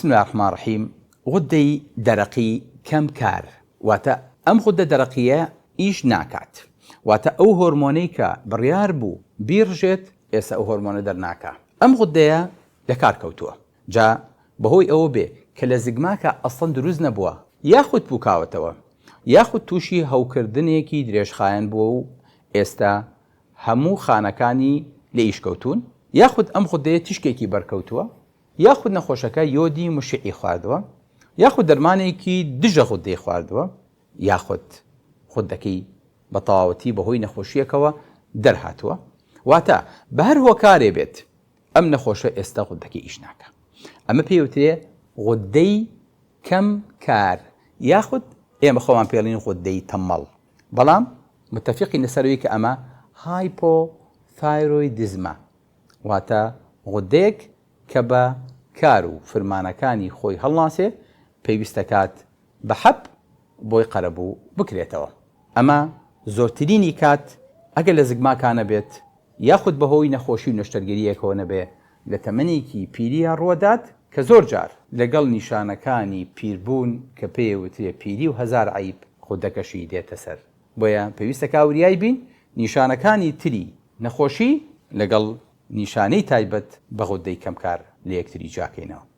بسم اللە الرحمن الرحیم غودەی دەرەقی کەم کار واتە ئەم غودە دەرەقیە ئیش ناکات واتە ئەو هۆرمۆنەی کە بڕیار بوو بیڕژێت ئێستا ئەو هۆرمۆنە دەرناکا ئەم غودەیە لەکار کەوتووە جا بەهۆی ئەوە بێ کە لە زگماکا ئەسڵەن دروست نەبووە یاخود پوکاوەتەوە یاخود تووشی هەوکردنێکی درێژخایەن بووە و ئێستا هەموو خانەکانی لە ئیش کەوتوون یاخود ئەم غودەیە تیشکێکی بەرکەوتووە یاخود نەخۆشەکە یۆدی مشعی خواردووە یاخود دەرمانێکی دژە غودەی خواردووە یاخود غودەکەی بە تەواوەتی بەهۆی نەخۆشییەکەوە دەرهاتووە واتە بە هەر هۆکارێ بێت ئەم نەخۆشە ئێستا غودەکەی ئیش ناکا ئەمە پێی وترێ غودەی کەم کار یاخود ئێمە خۆمان پێڵین غودەی تەمەڵ بەڵام متفقین لەسەر ئەوەی کە ئەمە hypothyroidism ە واتە غودەیەک کە بە کار و فرمانەکانی خۆی هەڵناسێ پێویستەکات بە حەپ بۆی قەرەبوو بکرێتەوە. ئەمە زۆرترینی کات ئەگەر لە زگماکا نەبێت یاخود بەهۆی نەخۆشی و نەشتەرگەرییەکەوە نەبێ لە تەمەنێکی پیرییا ڕووەدات کە زۆر جار لەگەڵ نیشانەکانی پیربوون کە پێی وترێ پیری و هەزار عەیب غودەکەشی دێتە سەر. بۆیە پێویستە کا وریای بین نیشانەکانی تری نەخۆشی لەگەڵ نیشانەی تایبەت بە غودەی کەمکار لە یەکتری جیاکەینەوە.